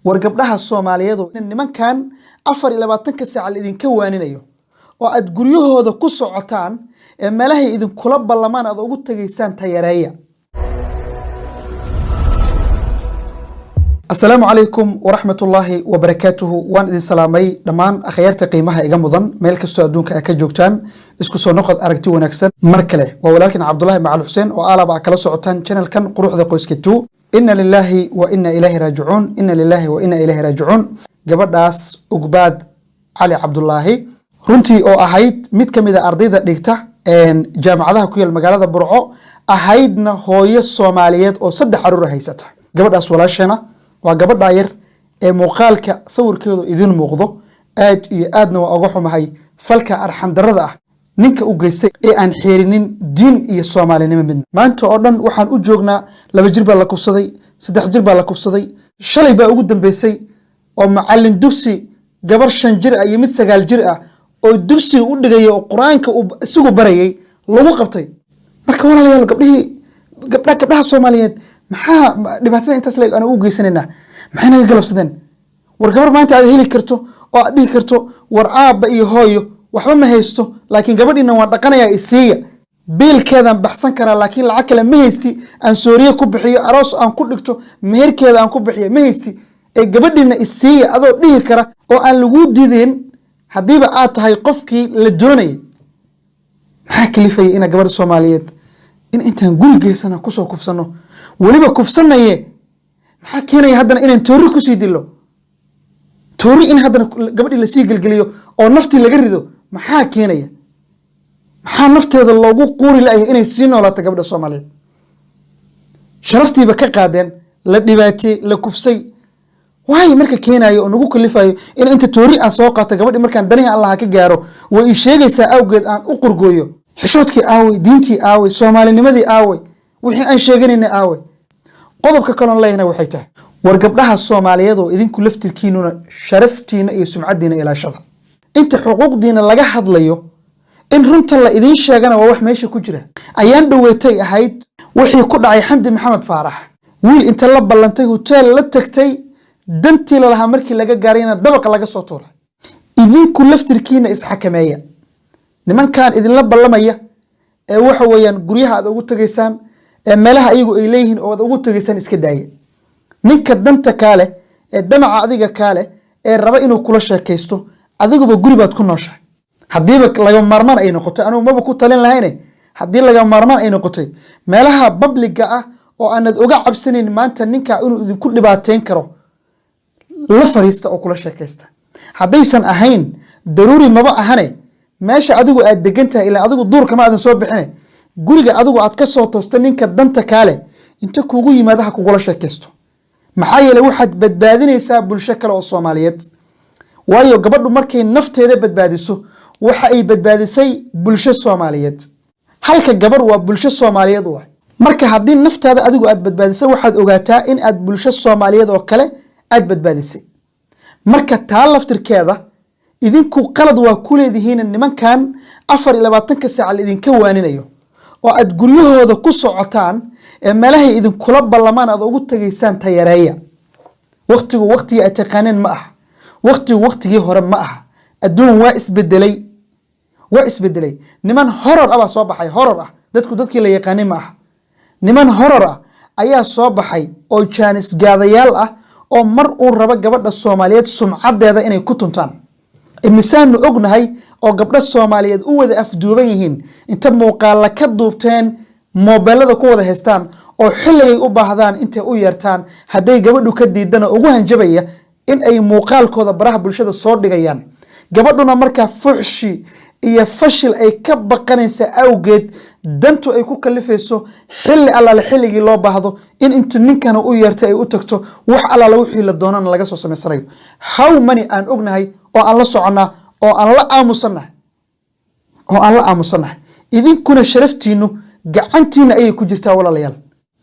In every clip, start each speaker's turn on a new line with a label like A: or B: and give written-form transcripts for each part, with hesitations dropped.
A: War gabdhaha Soomaaliyeed, nimankan 24-ka saac la idinka waaninayo oo aad guryahooda ku socotaan ee meelahay idinkula ballamaan aad ugu tagaysaan, tayareeya. Asalaamu calaykum waraxmatullaahi wabarakaatuhu. Waan idin salaamay dhammaan akhyaarta qiimaha iga mudan, meel kastoo adduunka aad ka joogtaan. Isku soo noqod aragti wanaagsan. Mar kale waa walaalkan Cabdulahi Macal Xuseen oo aalaba kala socotaan channelkan Quruxda Qoyska Two. Ina lilaahi wa ina ilaahi raajicuun, ina lilaahi wa ina ilaahi raajicuun. Gabadhaas Ugbaad Cali Cabdulaahi, runtii oo ahayd mid ka mid a ardayda dhigta jaamacadaha ku yaal magaalada Burco, ahaydna hooyo Soomaaliyeed oo saddex caruur haysata. Gabadhaas walaasheena waa gabadha yar ee muuqaalka sawirkeedu idin muuqdo. Aad iyo aadna waa uga xumahay falka arxandarrada ah ninka u geystay ee aan xeerinin diin iyo Soomaalinimo midna. Maanta oo dhan waxaan u joognaa 2 jir baa la kufsaday, 3 jir baa la kufsaday. Shalay baa ugu dambeysay oo macallin dugsi gabar 5 jir ah iyo mid 9 jir ah oo dugsiga u dhigaya oo Qur-aanka uu isagu barayay lagu qabtay. Marka walaalayaal, gabdhihii gabdha gabdhaha Soomaaliyeed, maxaa dhibaatada intaas leeg aan u geysanaynaa? Maxay naga galabsadeen? War gabar maanta aad heli karto oo aad dhihi karto, "War aabba iyo hooyo, waxba ma haysto, laakiin gabadhiina waan dhaqanayaa, isiiya, biilkeedaan baxsan karaa, laakiin lacag kale ma haysti aan sooriye ku bixiyo, aroos aan ku dhigto, meherkeeda aan ku bixiyo ma haysti, ee gabadhiina isiiya," adoo dhihi kara oo aan laguu diideen haddiiba aad tahay qofkii la doonayay, maxaa kalifaya inaa gabadha Soomaaliyeed in intaan guri geysana kusoo kufsano? Weliba kufsanaye, maxaa keenaya haddana inaan toori kusii dilo? Toori in haddana gabadhii lasii gelgeliyo oo naftii laga rido, maxaa keenaya? Maxaa nafteeda loogu quuri la'yahay inay sii noolaato? Gabadha Soomaaliyeed sharaftiiba ka qaadeen, la dhibaatiyey, la kufsay. Waayo marka keenayo oo nagu kalifayo in inta toori aan soo qaato gabadhi markaan danihii Allaha ka gaaro way ii sheegaysaa awgeed aan u qurgooyo? Xishoodkii aawey? Diintii aawey? Soomaalinimadii aawey? Wixii aan sheeganayna aawey? Qodobka kaloon leeyahna waxay tahay, war gabdhaha Soomaaliyeed oo idinku laftirkiinuna sharaftiina iyo sumcaddiina ilaashada. Inta xuquuqdiina laga hadlayo, in runta la idiin sheegana waa wax meesha ku jira. Ayaan dhoweetay ahayd wixii ku dhacay Xamdi Maxamed Faarax, wiil inta la ballantay hoteel la tagtay, dantii lalahaa markii laga gaarayna dabaqa laga soo tuuray. Idinku laftirkiina isxakameeya. Nimankan idinla ballamaya ee waxa weeyaan guryaha aad ugu tagaysaan ee meelaha ayagu ay leeyihiin oo aad ugu tagaysaan, iska daaya. Ninka danta kaa leh ee damaca adiga kaa leh ee raba inuu kula sheekaysto, adiguba guri baad ku nooshahay. Haddiiba laga maarmaan ay noqotay, anugu maba ku talin lahayne, haddii laga maarmaan ay noqotay, meelaha public-ga ah oo aanad uga cabsanayn maanta ninka inuu idinku dhibaateyn karo la fariista oo kula sheekaysta. Haddaysan ahayn daruuri, maba ahane, meesha adigu aad degan tahay, ilaa adigu duurkama aadan soo bixine, guriga adigu aad ka soo toosto, ninka danta kaale inta kugu yimaada ha kugula sheekaysto. Maxaa yeeley, waxaad badbaadinaysaa bulsho kale oo Soomaaliyeed. Waayo, gabadhu markay nafteeda badbaadiso, waxa ay badbaadisay bulsho Soomaaliyeed. Halka gabar waa bulsho Soomaaliyeed waay. Marka haddii naftaada adigu aad badbaadisay, waxaad ogaataa in aad bulsho Soomaaliyeed oo kale aad badbaadisay. Marka taa laftirkeeda idinku qalad waa ku leedihiin. Nimankan 24-ka saac la idinka waaninayo oo aad guryahooda ku socotaan ee meelahay idinkula ballamaan aad ugu tagaysaan, tayareeya. Waktigu waktigii aad taqaaneen ma aha. Waktigu waktigii hore ma aha. Adduun waa isbedelay, waa isbedelay. Niman horor ah baa soo baxay, horor ah. Dadku dadkii la yaqaanay ma aha. Niman horor ah ayaa soo baxay oo jaanis gaadayaal ah oo mar uu rabo gabadha Soomaaliyeed sumcaddeeda inay ku tuntaan. Imisaanu ognahay oo gabdho Soomaaliyeed u wada afduuban yihiin, inta muuqaala ka duubteen, moobeelada ku wada haystaan, oo xilligay u baahdaan intay u yeertaan, hadday gabadhu ka diidana ugu hanjabaya in ay muuqaalkooda baraha bulshada soo dhigayaan? Gabadhuna markaa fuxshi iyo fashil ay ka baqanaysa awgeed, dantu ay ku kalifayso xilli allaale xilligii loo baahdo in intu ninkana u yeertay ay u tagto, wax allaale wixii la doonana laga soo samaysanayo. How many aan ognahay oo aan la soconnaa oo aan la aamusannahay, oo aan la aamusannahay? Idinkuna sharaftiinu gacantiina ayay ku jirtaa, walaalayaal.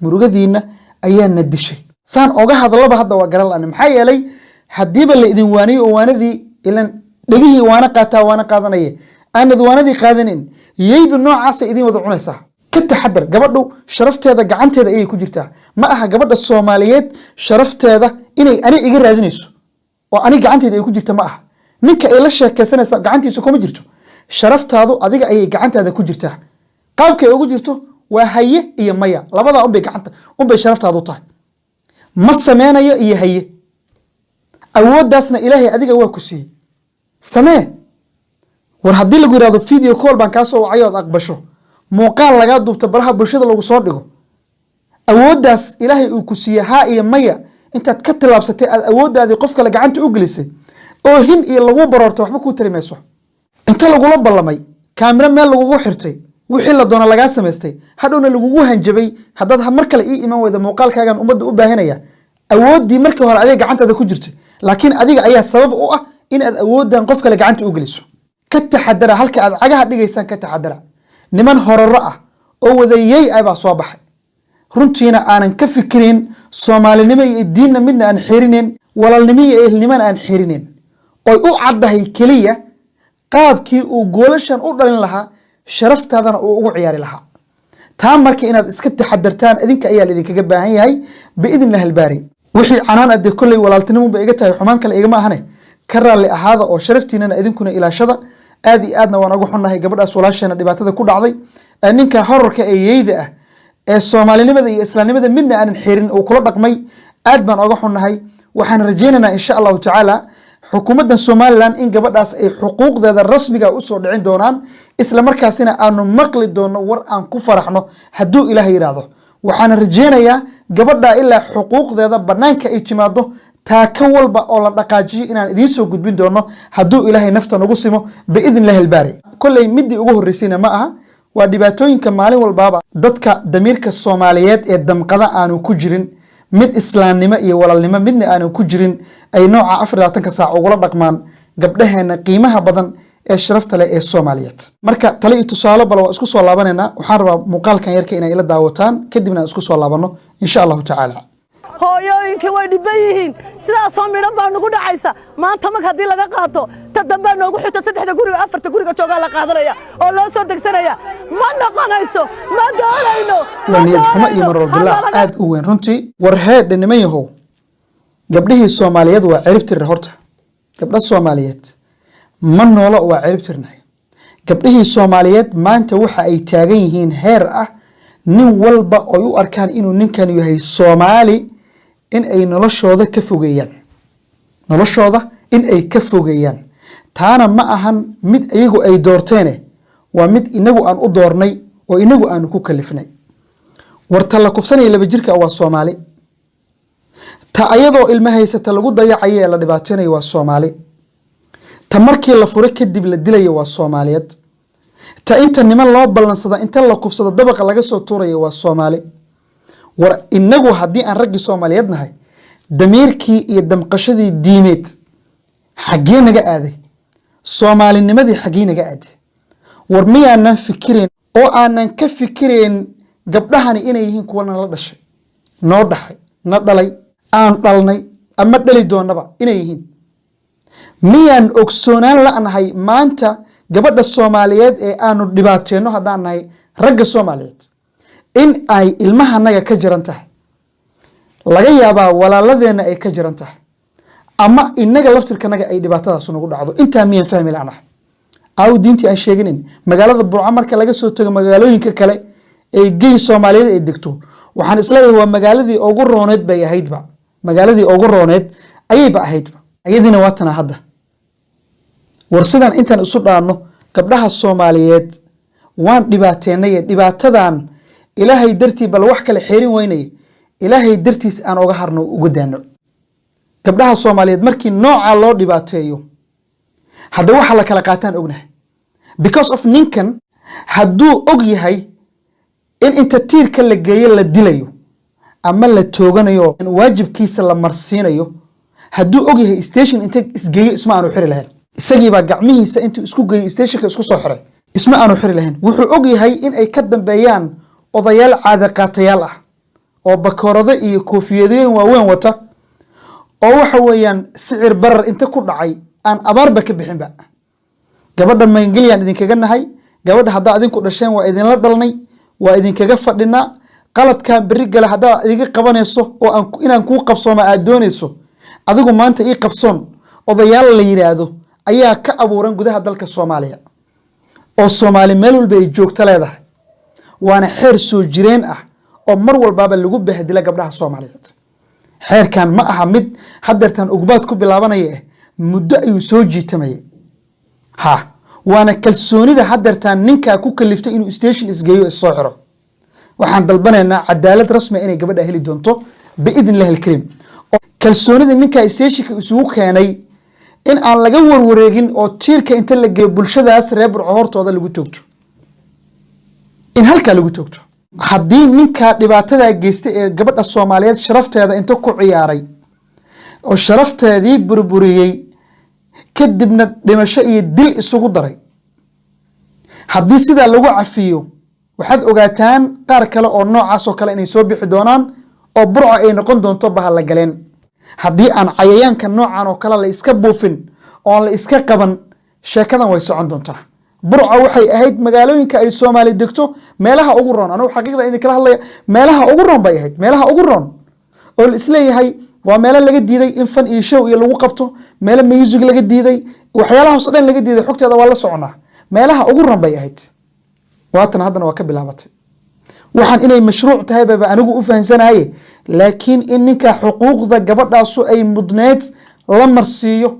A: Murugadiina ayaana dishay. Saan oga hadallaba hadda waa garan la'ana. Maxaa yeelay, haddiiba la idin waaniyo oo waanadii ilan dhegihii waana qaataa, waana qaadanaya, aanad waanadii qaadanin, yaydu noocaasa idin wada cunaysaa. Ka taxadar. Gabadhu sharafteeda gacanteeda ayay ku jirtaa. Ma aha gabadha Soomaaliyeed sharafteeda inay ani iga raadinayso oo ani gacanteeda ay ku jirta. Ma aha ninka ay la sheekaysanaysa gacantiisa kuma jirto. Sharaftaadu adiga ayay gacantaada ku jirtaa. Qaabkay ugu jirto waa haye iyo maya. Labadaa unbay gacanta unbay sharaftaadu tahay: ma sameynayo iyo haye. Awooddaasna Ilaahay adiga waa ku siiyey. Samee. War haddii lagu yihahdo "Video call baan kaa soo wacay" ood aqbasho, muuqaal lagaa duubto, baraha bulshada lagu soo dhigo, awooddaas Ilaahay uu ku siiyey haa iyo maya intaad ka tillaabsatay, aad awooddaadii qof kale gacanta u gelisay oo hin iyo lagu baroorto, waxba kuu tari mayso. Inta lagula ballamay, kaamiro meel lagugu xirtay, wixii la doona lagaa samaystay, hadhowna lagugu hanjabay, "Haddaad mar kale ii iman weyda, muuqaalkaagan ummadda u baahinaya." Awooddii markii hore adiga gacantaada ku jirtay, laakiin adiga ayaa sabab u ah in aad awooddan qof kale gacanta u geliso. Ka taxadara halka aad cagaha dhigaysaan, ka taxadara. Niman hororo ah oo wadayey ah baa soo baxay, runtiina aanan ka fikirayn Soomaalinimo iyo diinna midna aan xirinin, walaalnimo iyo ehelnimona aan xirinin, oy u caddahay keliya qaabkii uu goolashan u dhalin lahaa, sharaftaadana uu ugu ciyaari lahaa. Taa marka inaad iska taxadartaan idinka ayaa laidinkaga baahan yahay, biidn illahi albaari. Wixii canaan ade kolley walaaltinimo ba iga tahay, xumaan kale igama ahane. Ka raalli ahaada oo sharaftiinana idinkuna ilaashada. Aad iyo aadna waan uga xunnahay gabadhaas walaasheena dhibaatada ku dhacday, ninka horarka ee yeyda ah ee Soomaalinimada iyo Islaamnimada midna aanan xirin uu kula dhaqmay. Aad baan oga xunnahay. Waxaan rajaynaynaa, insha Allahu tacaala, xukuumadda Somaliland in gabadhaas ay xuquuqdeeda rasmiga usoo dhicin doonaan, isla markaasina aanu maqli doono war aan ku faraxno hadduu Ilaah yidhaahdo. Waxaana rajaynayaa gabadha ilaa xuquuqdeeda banaanka ay timaado, taaka walba oo la dhaqaajiyo inaan idiin soo gudbin doono hadduu Ilaahay nafta nagu simo, biidn illahi albaari. Kolley midii ugu horreysayna ma aha. Waa dhibaatooyinka maalin walbaaba dadka damiirka Soomaaliyeed ee damqada aanu ku jirin, mid islaamnimo iyo walaalnimo midna aanu ku jirin, ay nooca 24-ka saac ugula dhaqmaan gabdhaheena qiimaha badan ee sharafta leh ee Soomaaliyeed. Marka tale iyo tusaale bal waa isku soo laabanaynaa. Waxaan rabaa muuqaalkan yarka inay ila daawataan, kadibna aan isku soo laabano, insha Allahu tacaala.
B: Hooyooyinkii way dhiban yihiin. Sidaasoo midhan baa nugu dhacaysa maanta. Mag haddii laga qaato, ta dambaa noogu xigta. Saddexda guriga, afarta guriga joogaa la qaadanaya oo loo soo degsanaya. Ma noqonayso, ma doonayno.
A: Waa niyad xumo iyo maroor dilaac aad u weyn runtii. War heedhe, niman yahow, gabdhihii Soomaaliyeed waa cirib tirna. Horta gabdha Soomaaliyeed ma noolo, waa cirib tirnay. Gabdhihii Soomaaliyeed maanta waxa ay taagan yihiin heer ah nin walba oy u arkaan inuu ninkan yahay Soomaali in ay noloshooda ka fogeeyaan, noloshooda in ay ka fogeeyaan. Taana ma ahan mid iyagu ay doorteene, waa mid inagu aan u doornay oo inagu aanu ku kalifnay. War ta la kufsanaya 2 jirka waa Soomaali. Ta ayadoo ilmo haysata lagu dayacaya ee la dhibaateynayo waa Soomaali. Ta markii la furo kadib la dilayo waa Soomaaliyeed. Ta inta niman loo ballansada, inta la kufsado, dabaqa laga soo tuurayo waa Soomaali. War inagu haddii aan raggii Soomaaliyeed nahay, damiirkii iyo damqashadii diimeed xaggee naga aaday? Soomaalinimadii xaggee naga aaday? War miyaanan fikirayn oo aanan ka fikirayn gabdhahani inay yihiin kuwa nala dhashay, noo dhaxay, na dhalay, aan dhalnay ama dhali doonaba inay yihiin? Miyaan ogsoonaan la'nahay maanta gabadha Soomaaliyeed ee aanu dhibaateenno haddaan nahay ragga Soomaaliyeed in ay ilmahanaga ka jiran tahay, laga yaabaa walaaladeenna ay ka jiran tahay, ama inaga laftirkanaga ay dhibaatadaas nagu dhacdo? Intaa miyaan fahmi la'nahay? Aaw diintii aan sheeginin? Magaalada Burco marka laga soo tago magaalooyinka kale ee gey Soomaaliyeed ay degto, waxaan isleeyahay waa magaaladii ugu rooneed bay ahaydba, magaaladii ugu rooneed ayayba ahaydba. Ayadiina waa tana hadda. War sidan intaan isu dhaanno, gabdhaha Soomaaliyeed waan dhibaateenaye, dhibaatadan Ilaahay dartii bal wax kale xeerin weynaya, Ilaahay dartiis aan oga harno, uga daano. Gabdhaha Soomaaliyeed markii noocaa loo dhibaateeyo, hadda waxa la kala qaataan ognahay, because of ninkan hadduu og yahay in inta tiirka la geeyo la dilayo ama la tooganayo, waajibkiisa la marsiinayo hadduu og yahay, station inta isgeeyo isma aanu xiri lahayn. Isagiibaa gacmihiisa intuu isku geeyo stationka isku soo xiray, isma aanu xiri lahayn. Wuxuu og yahay in ay ka dambeeyaan odayaal caadaqaatayaal ah oo bakoorado iyo koofiyadooyin waaweyn wata, oo waxa weeyaan sicir barar inta ku dhacay aan abaarba ka bixinba. Gabadha magangelyaan idinkaga nahay. Gabadha haddaa adinku dhasheen waa idinla dhalnay. Waa idinkaga fadhinaa. Qaladkan berri gale haddaad idiga qabanayso oo aan inaan kuu qabsooma aad doonayso, adigu maanta ii qabsoon. Odayaal la yidhaahdo ayaa ka abuuran gudaha dalka Soomaaliya oo Soomaali meel walba ay joogto leedahay, waana xeer soo jireen ah oo mar walbaaba lagu bahdila gabdhaha Soomaaliyeed. Xeerkan ma aha mid hadeertan Ugbaad ku bilaabanaya, muddo ayuu soo jiitamayay. Ha, waana kalsoonida hadeertaan ninkaa ku kaliftay inuu station isgeeyo, issoo xiro. Waxaan dalbanaynaa cadaalad rasmi inay gabadha heli doonto biidn illahi alkariim. Kalsoonida ninkaa stationka isugu keenay in aan laga warwareegin oo tiirka inta la geeyo bulshadaas reer Burco hortooda lagu toogto, in halkaa lagu toogto. Haddii ninkaa dhibaatadaa geystay ee gabadha Soomaaliyeed sharafteeda inta ku ciyaaray oo sharafteedii burburiyey, kadibna dhimasho iyo dil isugu daray, haddii sidaa lagu cafiyo, waxaad ogaataan qaar kale oo noocaas oo kale inay soo bixi doonaan oo Burco ay noqon doonto bahalla galeen. Haddii aan cayayaanka noocan oo kale la iska buufin oon la iska qaban, sheekadan way socon doontaa. Burco waxay ahayd magaalooyinka ay Soomaali degto meelaha ugu roon. Anugu xaqiiqda idinkala hadlaya, meelaha ugu roon bay ahayd, meelaha ugu roon oo la isleeyahay waa meelo laga diiday in fan iyo show iyo lagu qabto, meelo music laga diiday, waxyaalahaas o dhan laga diiday. Xogteeda waa la soconaa. Meelaha ugu roon bay ahayd. Waatan haddana waa ka bilaabatay. Waxaan inay mashruuc tahay baba anigu u fahansanaye, laakiin in ninka xuquuqda gabadhaasu ay mudneed la marsiiyo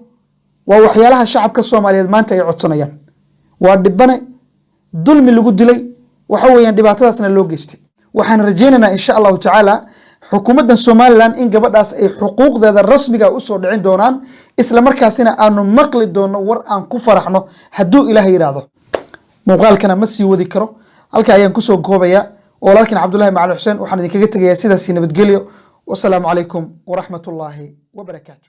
A: waa waxyaalaha shacabka Soomaaliyeed maanta ay codsanayaan. Waa dhibane dulmi lagu dilay, waxa weeyaan dhibaatadaasna loo geystay. Waxaan rajaynaynaa, insha Allahu tacaala, xukuumaddan Somaliland in gabadhaas ay xuquuqdeeda rasmiga usoo dhicin doonaan, isla markaasina aanu maqli doono war aan ku faraxno hadduu Ilaah yidhaahdo. Muuqaalkana ma sii wadi karo, halka ayaan kusoo koobaya. Walaalkin Cabdullahi Macali Xuseen waxaan idinkaga tegayaa sidaasi nabadgelyo. Wasalaamu calaykum waraxmatullaahi wabarakaatu.